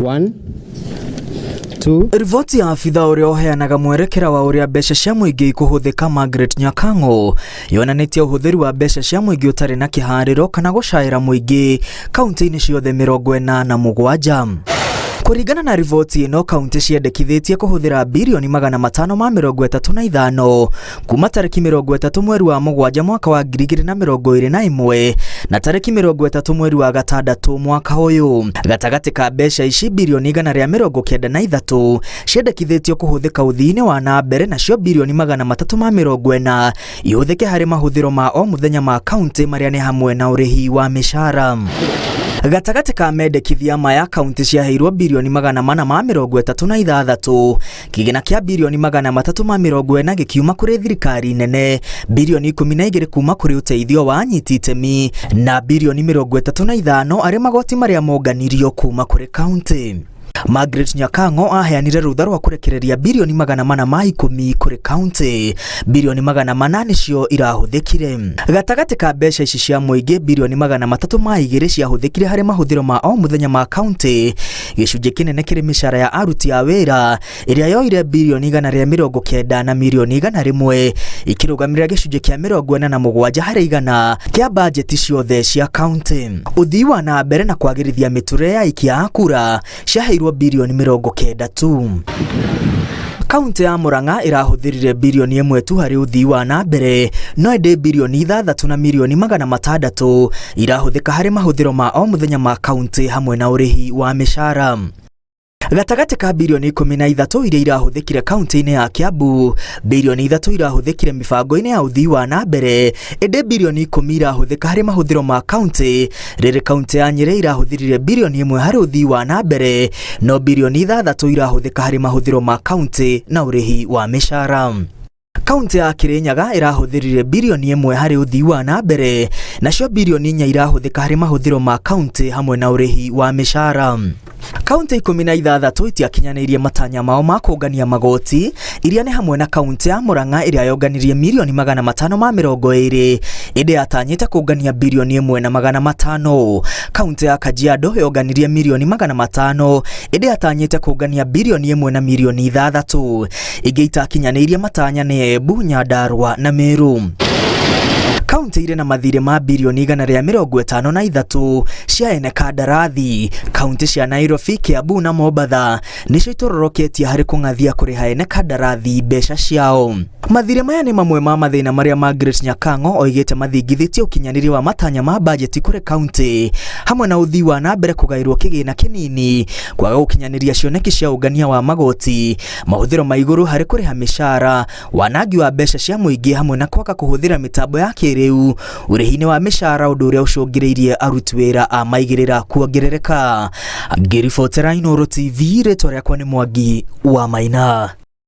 One, two. Riboti ya abitha ũrĩa ũheanaga mwerekera wa ũrĩa mbeca cia mũingĩ ikũhũthĩka Margaret Nyakang'o yonanĩtie ũhũthĩri wa mbeca cia mũingĩ ũtarĩ na kĩharĩro kana gũcaĩra mũingĩ kaunti-inĩ ciothe 47. Kũringana na riboti ĩno, kaunti ciendekithĩtie kũhũthĩra birioni 535 kuma tarĩki 30 mweri wa mũgwanja mwaka wa 2021 na tarĩki 30 mweri wa gatandatũ mwaka ũyũ. Gatagatĩ ka mbeca ici, birioni 193 ciendekithĩtio kũhũthĩka ũthii-inĩ wa na mbere, nacio birioni 340 ihũthĩke harĩ mahũthĩro ma o mũthenya ma kaunti marĩa nĩ hamwe na ũrĩhi wa mĩcara. Gatagatĩ ka mendekithia maya, kaunti ciaheirwo birioni 436, kĩgĩna kĩa birioni 340 gĩkiuma kũrĩ thirikari nene, birioni 12 kuma kũrĩ ũteithio wa anyiti itemi na birioni 35 arĩ magoti marĩa monganirio kuma kũrĩ kaunti. Margaret Nyakang'o aheanire rũtha rwa kũrekereria birioni 410 kũrĩ kaunti, birioni 400 nĩcio irahũthĩkire. Gatagatĩ ka mbeca ici cia mũingĩ, birioni 302 ciahũthĩkire harĩ mahũthĩro ma o mũthenya ma kaunti, gĩcunjĩ kĩnene kĩrĩ mĩcara ya aruti a wĩra ĩrĩa yoire birioni 190 na mirioni 100, ikĩrũgamĩrĩra gĩcunjĩ kĩa 47 harĩ igana kĩa bajeti ciothe cia kaunti. Ũthii wa na mbere na kwagĩrithia mĩtũrĩre ya aikia a kura ciaheirwo birioni 90 tu. Kaunti ya Murang'a ĩrahũthĩrire birioni 1 tu harĩ ũthii wa na mbere, no ĩndĩ birioni 6 na mirioni 600 irahũthĩka harĩ mahũthĩro ma o mũthenya ma kaunti hamwe na ũrĩhi wa mĩcara. Gatagatĩ ka birioni 13 iria irahũthĩkire kaunti-inĩ ya Kiambu, birioni 3 irahũthĩkire mĩbango-inĩ ya ũthii wa na mbere, ĩndĩ birioni 10 irahũthĩka harĩ mahũthĩro ma kaunti. Rĩrĩ kaunti ya Nyĩrĩ irahũthĩrire birioni 1 harĩ ũthii wa na mbere, no birioni 6 irahũthĩka harĩ mahũthĩro ma kaunti na ũrĩhi wa mĩcara. Kaunti ya Kirinyaga ĩrahũthĩrire birioni 1 harĩ ũthii wa na mbere, nacio birioni 4 irahũthĩka harĩ mahũthĩro ma kaunti hamwe na ũrĩhi wa mĩcara. Kaunti 16 itiakinyanĩirie matanya mao ma kũngania magoti, iria nĩ hamwe na kaunti ya Murang'a ĩrĩa yonganirie mirioni 520, ĩndĩ yatanyĩte kũngania birioni 1 na 500. Kaunti ya Kajiado yonganirie mirioni 500, ĩndĩ yatanyĩte kũngania birioni 1 na mirioni 6. Ingĩ itakinyanĩirie matanya nĩ Embu, Nyandarua na Meru. Kaunti irĩ na mathirĩ ma birioni 153 cia ene kandarathi. Kaunti cia Nairobi, Kiambu na Mombatha nĩcio itororoketie harĩ kũng'athia kũrĩha ene kandarathi mbeca ciao. Mathirĩ maya nĩ mamwe ma mathĩna marĩa Margaret Nyakang'o oigĩte mathingithĩtie ũkinyanĩria wa matanya ma bajeti kũrĩ kaunti, hamwe na ũthii wa na mbere kũgaĩrwo kĩgĩna kĩnini, kwaga gũkinyanĩria cioneki cia ũngania wa magoti, mahũthĩro ma igũrũ harĩ kũrĩha mĩcara, wanangi wa mbeca cia mũingĩ hamwe na kwaga kũhũthĩra mĩtambo ya kĩrĩu ũrĩhi-inĩ wa mĩcara, ũndũ ũrĩa ũcũngĩrĩirie aruti wĩra a maigĩrĩra kuongerereka. Ngĩribotera Inooro TV, rĩtwa rĩakwa nĩ Mwangi wa Maina.